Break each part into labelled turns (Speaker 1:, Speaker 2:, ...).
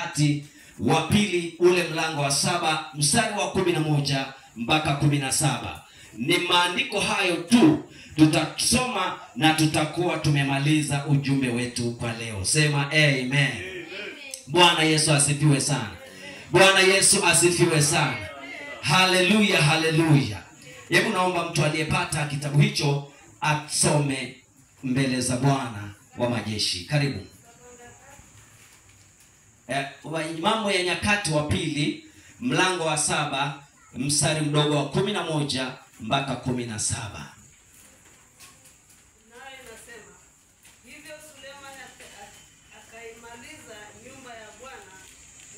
Speaker 1: Nyakati wa Pili ule mlango wa 7 mstari wa 11 mpaka 17. Ni maandiko hayo tu tutasoma na tutakuwa tumemaliza ujumbe wetu kwa leo. Sema amen. Amen. Bwana Yesu asifiwe sana. Bwana Yesu asifiwe sana. Haleluya, haleluya. Hebu naomba mtu aliyepata kitabu hicho asome mbele za Bwana wa majeshi. Karibu. Mambo ya Nyakati wa Pili mlango wa 7 mstari mdogo wa 11 mpaka 17.
Speaker 2: Naye nasema, hivyo Sulemani akaimaliza nyumba ya Bwana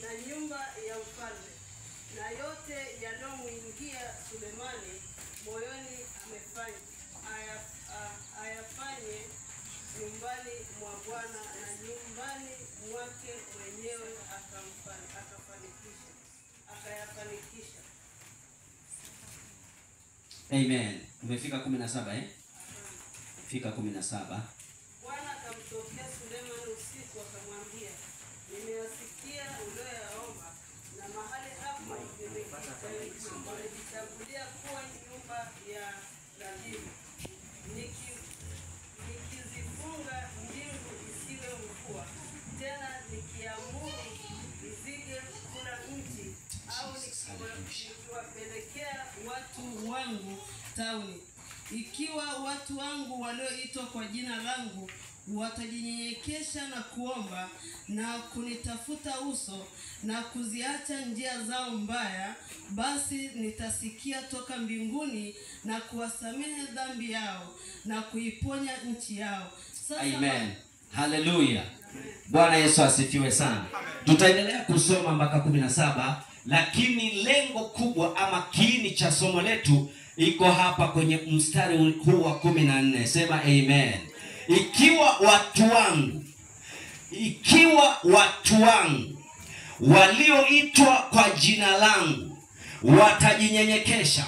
Speaker 2: na nyumba ya mfalme, na yote yaliyomuingia Sulemani moyoni amefanya ayafanye nyumbani mwa Bwana na nyumbani mwake mwenyewe akayafanikisha.
Speaker 1: Amen. Umefika 17 eh? Fika 17.
Speaker 2: Bwana akamtokea Sulemani usiku akamwambia, nimeyasikia uliyoyaomba, na mahali hapa nimejichagulia kuwa nyumba ya dhabihu. Nikizifunga mbingu isiwe mvua, tena nikiamuru nzige kula nchi, au nikiwapelekea watu wangu tauni. Ikiwa watu wangu walioitwa kwa jina langu watajinyenyekesha na kuomba na kunitafuta uso na kuziacha njia zao mbaya, basi nitasikia toka mbinguni na kuwasamehe dhambi yao na kuiponya nchi yao. Sasa
Speaker 1: amen. Haleluya. Bwana Yesu asifiwe sana. Tutaendelea kusoma mpaka 17, lakini lengo kubwa ama kiini cha somo letu iko hapa kwenye mstari huu wa 14. Sema amen. Ikiwa watu wangu, ikiwa watu wangu walioitwa kwa jina langu watajinyenyekesha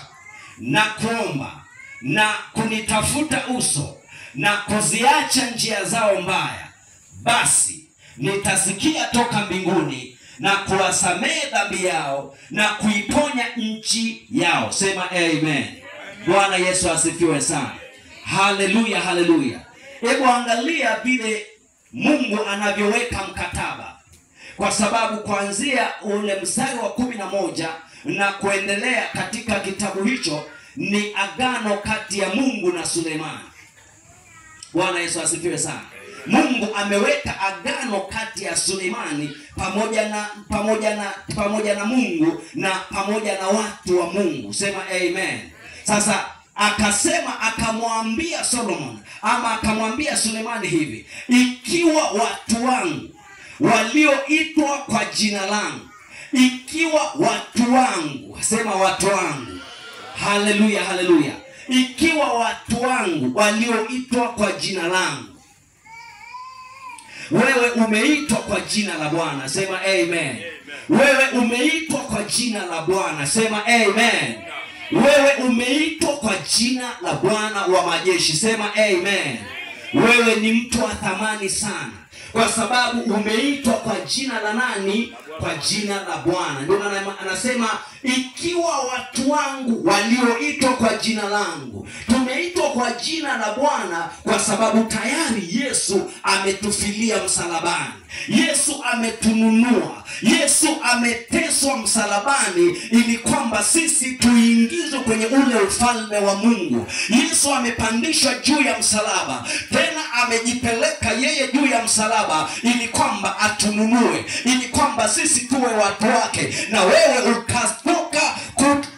Speaker 1: na kuomba na kunitafuta uso na kuziacha njia zao mbaya, basi nitasikia toka mbinguni na kuwasamehe dhambi yao na kuiponya nchi yao. Sema amen. Bwana Yesu asifiwe sana. Haleluya, haleluya. Hebu angalia vile Mungu anavyoweka mkataba. Kwa sababu kuanzia ule mstari wa 11 na kuendelea katika kitabu hicho ni agano kati ya Mungu na Sulemani. Bwana Yesu asifiwe sana. Mungu ameweka agano kati ya Sulemani pamoja na Mungu na pamoja na watu wa Mungu. Sema amen. Sasa akasema, akamwambia Solomon ama akamwambia Sulemani hivi, ikiwa watu wangu walioitwa kwa jina langu, ikiwa watu wangu, sema watu wangu. Haleluya, haleluya. Ikiwa watu wangu walioitwa kwa jina langu. Wewe umeitwa kwa jina la Bwana, sema amen. Wewe umeitwa kwa jina la Bwana, sema amen. Wewe umeitwa kwa jina la Bwana wa majeshi, sema amen. Wewe ni mtu wa thamani sana, kwa sababu umeitwa kwa jina la nani? Kwa jina la Bwana. Ndio maana anasema ikiwa watu wangu walioitwa kwa jina langu. Tumeitwa kwa jina la Bwana kwa sababu tayari Yesu ametufilia msalabani. Yesu ametununua. Yesu ameteswa msalabani ili kwamba sisi tuingizwe kwenye ule ufalme wa Mungu. Yesu amepandishwa juu ya msalaba, tena amejipeleka yeye juu ya msalaba ili kwamba atununue, ili kwamba sisi tuwe watu wake. Na wewe ukatoka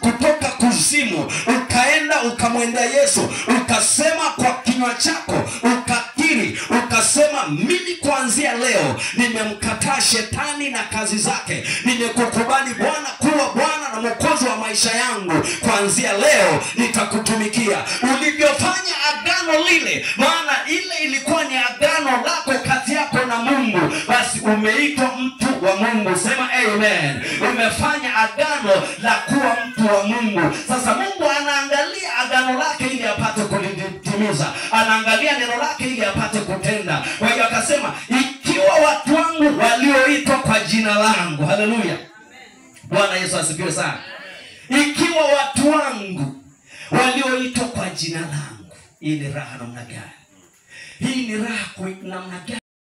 Speaker 1: kutoka kuzimu, ukaenda ukamwendea Yesu, ukasema kwa kinywa chako, ukakiri, ukasema mimi kuanzia leo nimemkataa shetani na kazi zake, nimekukubali Bwana kuwa Bwana na Mwokozi wa maisha yangu, kuanzia leo nitakutumikia. Ulivyofanya agano lile, maana ile ilikuwa ni agano lako kati yako na Mungu, basi umeitwa mtu wa Mungu. Sema amen. Umefanya agano la kuwa mtu wa Mungu. Sasa Mungu anaangalia agano lake ili apate kulitimiza, anaangalia neno lake ili apate kutenda. Kwa hiyo akasema ikiwa watu wangu walioitwa kwa jina jina langu. Haleluya. Bwana Yesu asifiwe sana. Ikiwa watu wangu walioitwa kwa jina langu. Hii ni raha namna gani? Hii ni raha namna gani?